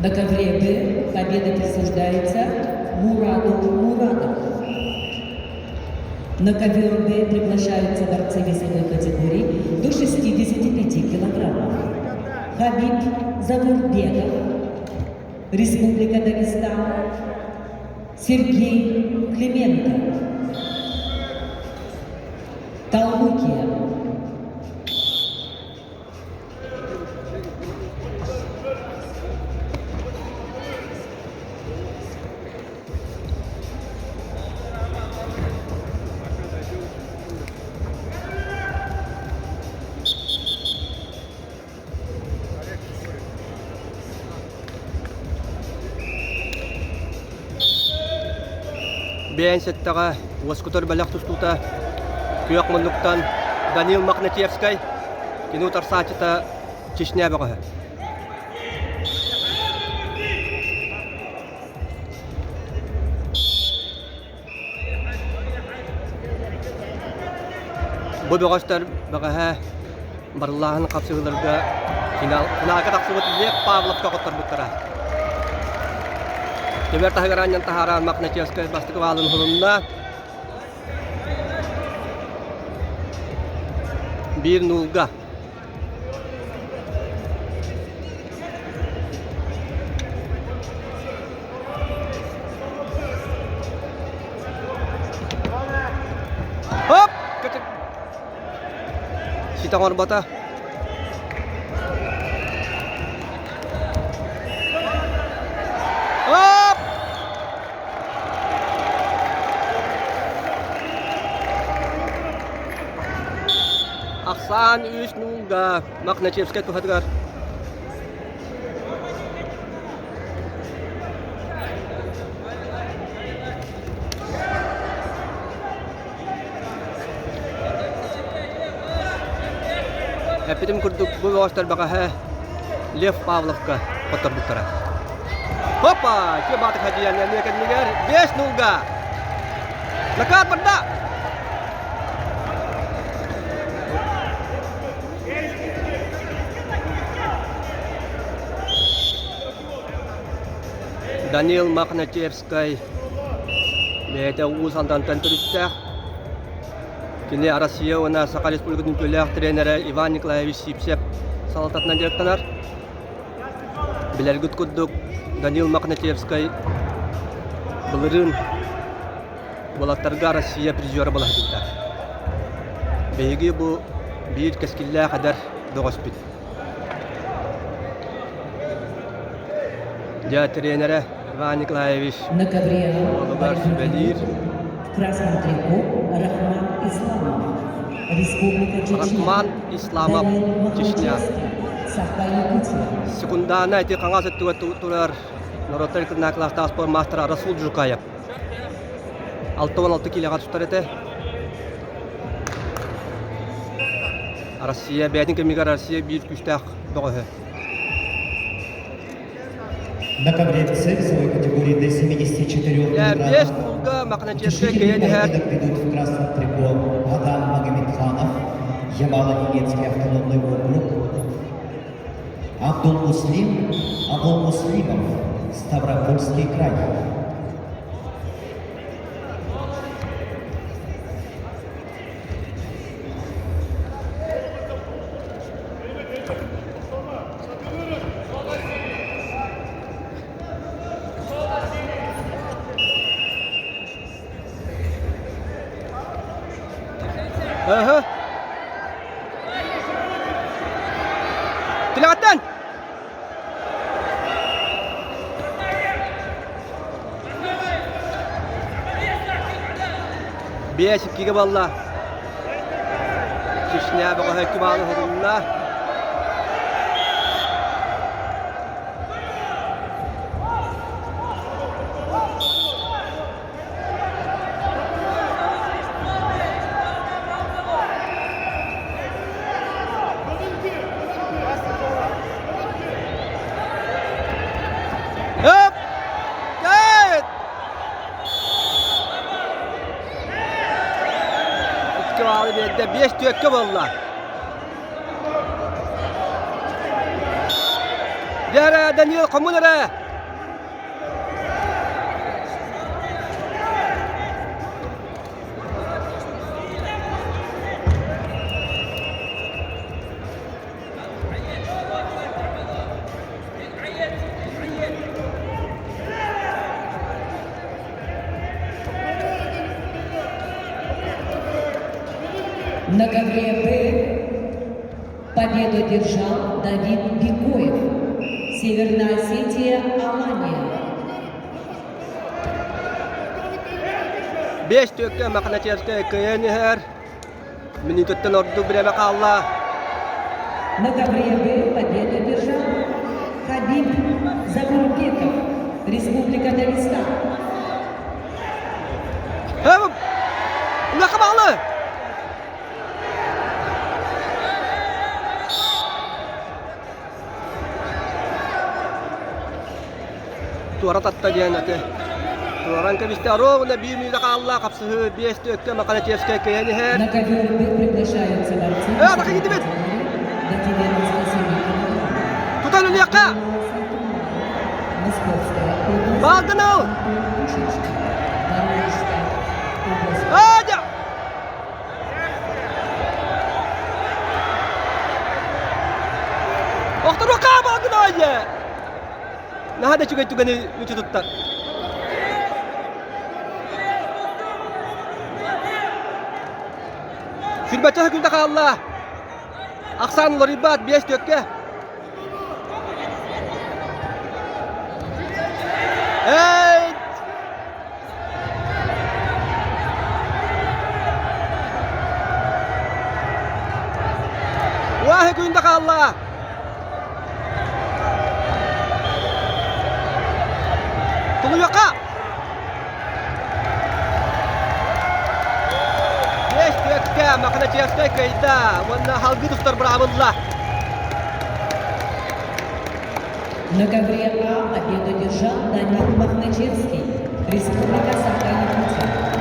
На ковре Б победа присуждается Мураду Мурадову. На ковер Б приглашаются борцы весовой категории до 65 килограммов. Хабиб Завурбеков, Республика Дагестан, Сергей Клименко, Калмыкия. Биэн сэттэҕэ уоскутар бэлэх тустуута күөх муннуктан Данил Мохначевскай кини утарсааччыта Чечня бөҕөһө. Бу бөҕөстөр бөҕөһө барыллааһын хапсыһыыларга финал, финалга тахсыбыт Лев Павловка хотторбуттара. Түмэр таһыгар аанньан таһааран Мохначевскай бастакы баалын уһулунна. Биир нуулга. Хоп! Ситэ оҥорбото. Хоп! Ахсаан үс нуулга Мохначевскай туһатыгар Эппитим курдук бу бөҕөстөр бэҕэһээ Лев Павловка хотторбуттара. Хопа! Киэ баатык хадьыйан эмиэ кэннигэр 5 нулга! Накат барда! Данил Мохначевскай бэйэтэ Уус Алдантан төрүттээх. Кини Россия уонна Саха Республикатын үтүөлээх тренерэ Иван Николаевич Сипсев салалтатынан дьарыктанар. Билэргит курдук, Данил Мохначевскай былырыын уолаттарга Россия призера буола сылдьыбыта. Биһиги бу биир кэскиллээх эдэр бөҕөспүт. Дьэ, тренерэ Иван Николаевич На ковре уолугар сүбэлиир. В красном трико Рахман Исламов, Республика Чечня. Рахман Исламов, Данил Чечня. Мохначевский, Саха-Якутия. Секундаана ити хаҥас өттүгэр турар норуоттар кылаастаах спорт маастара Расул Жукаев. 66 киилэҕэ тустар этэ. Россия бэйэтин кэмигэр Россия биир күүстээх бөҕөһө. На ковре в весовой категории до 74 Биэс килограммов нуулга Мохначевскай утешительный кыайан иһэр. поединок ведут в красном трико Адам Магомедханов, Ямало-Ненецкий автономный округ, Абдул Муслим Абул Муслимов, Ставропольский край. Ага. Тилэҕиттэн! Биэс иккигэ балла. Чечня бөҕөһө икки баалы уһулунна. Hop! Evet! Икки баалы биэрдэ, биэс түөккэ буолла. Дьэ Данил хомун эрэ! На ковре Б победу одержал Давид Бекоев, Северная Осетия, Алания. Бес түөккэ Махначевскай кыайан иһэр. Мүнүүтүттэн ордук бириэмэ хаалла. На ковре Б победу одержал Хабиб Загурбеков, Республика Дагестан. Улахан баҕалы! Туора татта диэн аты. Туоран кэбистэ ровно биир мүнүүтэ хаалла хапсыһыы биэс түөккэ Махалачевскай кыайан иһэр. На ковер Б приглашаются борцы Э, так идибит! до 97 килограмм. Тутан өлүөххэ! Московская область. Баалгыныл! Пушечка. Воронежская область. Аадя! Охторуохха баалгын Наһаа да үчүгэй түгэни мүччү туттар. Сүүрбэччэ күндэ хаалла. Ахсаан уларыйбат биэс түөккэ. Эй! Уаһы күндэ хаалла. Тулуйуохха! Биэс түөккэ Махначевскай кыайда уонна халгыы тустар быраабылла. На ковре А победу одержал Данил Махначевский, Республика Саха-Якутия.